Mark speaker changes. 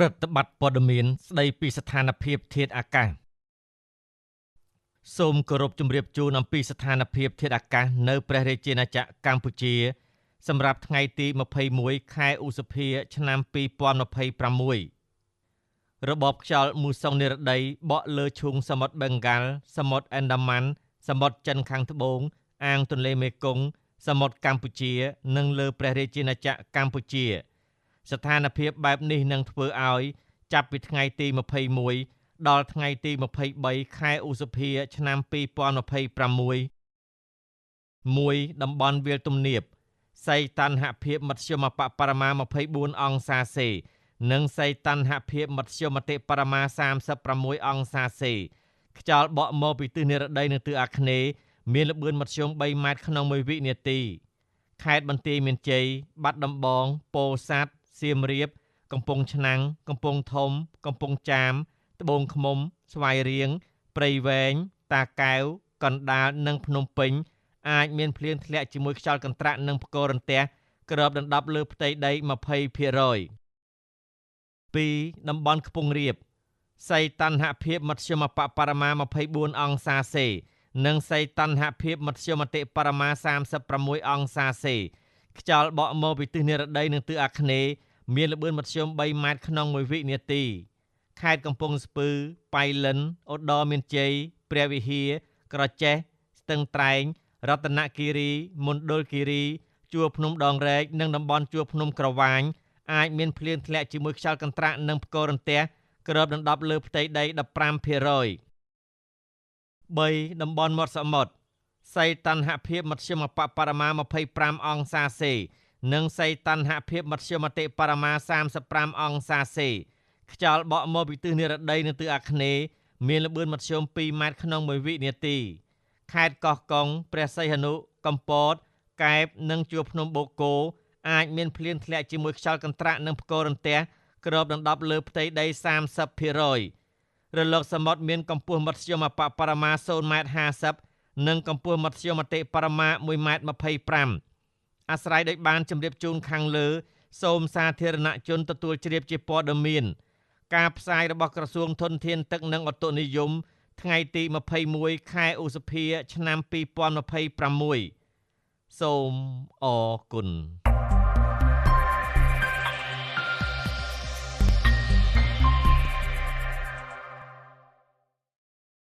Speaker 1: ព្រឹត្តិបត្រព័ត៌មានស្ដីពីស្ថានភាពធាតុអាកាសសូមគោរពជម្រាបជូនអំពីស្ថានភាពធាតុអាកាសនៅព្រះរាជាណាចក្រកម្ពុជាសម្រាប់ថ្ងៃទី21ខែឧសភាឆ្នាំ2026របបខ្យល់មូសុងនិរតីបក់លើឈូងសមុទ្របេងហ្គាល់សមុទ្រអេនដាម៉ាន់សមុទ្រចិនខាងត្បូងអាងទន្លេមេគង្គសមុទ្រកម្ពុជានិងលើព្រះរាជាណាចក្រកម្ពុជាស្ថានភាពបែបនេះនឹងធ្វើឲ្យចាប់ពីថ្ងៃទី21ដល់ថ្ងៃទី23ខែឧសភាឆ្នាំ2026 1តំបន់វាលទំនាបសីតុណ្ហភាពមធ្យមបរិមា24អង្សាសេនិងសីតុណ្ហភាពមធ្យមតិបរិមា36អង្សាសេខ្យល់បក់មកពីទិសនិរតីនិងទិសអាគ្នេយ៍មានល្បឿនមធ្យម3ម៉ែត្រក្នុង1វិនាទីខេត្តបន្ទាយមានជ័យបាត់ដំបងពោធិ៍សាត់សៀមរាបកំពង់ឆ្នាំងកំពង់ធំកំពង់ចាមត្បូងឃ្មុំស្វាយរៀងព្រៃវែងតាកែវកណ្ដាលនិងភ្នំពេញអាចមានភ្លៀងធ្លាក់ជាមួយខ្យល់កន្ត្រាក់និងផ្គររន្ទះគ្របដណ្ដប់លើផ្ទៃដី 20% 2តំបន់ខ្ពង់រាបសីតុណ្ហភាពមធ្យមបរិមា24អង្សាសេនិងសីតុណ្ហភាពមធ្យមតិបរិមា36អង្សាសេខ្យល់បក់មកពីទិសនិរតីនិងទិសអាគ្នេយ៍មានល្បឿនមធ្យម3ម៉ែត្រក្នុង1វិនាទីខេត្តកំពង់ស្ពឺប៉ៃលិនឧត្តរមានជ័យព្រះវិហារក្រចេះស្ទឹងត្រែងរតនគិរីមណ្ឌលគិរីជួរភ្នំដងរែកនិងតំបន់ជួរភ្នំក្រវាញអាចមានភ្លៀងធ្លាក់ជាមួយខ្យល់កន្ត្រាក់និងផ្គររន្ទះគ្របដណ្ដប់លើផ្ទៃដី 15% 3តំបន់មាត់សមុទ្រសីតុណ្ហភាពមធ្យមបរិមា25អង្សាសេនិងសីតុណ្ហភាពមធ្យមតិបរិមា35អង្សាសេខ្យល់បក់មកពីទិសនិរតីនិងទិសអាគ្នេយ៍មានល្បឿនមធ្យម2ម៉ែត្រក្នុង1វិនាទីខេត្តកោះកុងព្រះសីហនុកំពតកែបនិងជួរភ្នំបូកគោអាចមានភ្លៀងធ្លាក់ជាមួយខ្យល់កន្ត្រាក់និងផ្គររន្ទះគ្របដណ្ដប់លើផ្ទៃដី 30% រលកសមុទ្រមានកម្ពស់មធ្យមបរិមា 0.50 ម៉ែត្រនិងកម្ពស់មធ្យមតិបរិមា 1.25 ម៉ែត្រអាស្រ័យដោយបានជម្រាបជូនខាងលើសូមសាធារណជនទទួលជ្រាបជាព័ត៌មានការផ្សាយរបស់ក្រសួងធនធានទឹកនិងឧតុនិយមថ្ងៃទី21ខែឧសភាឆ្នាំ2026សូមអរគុណ។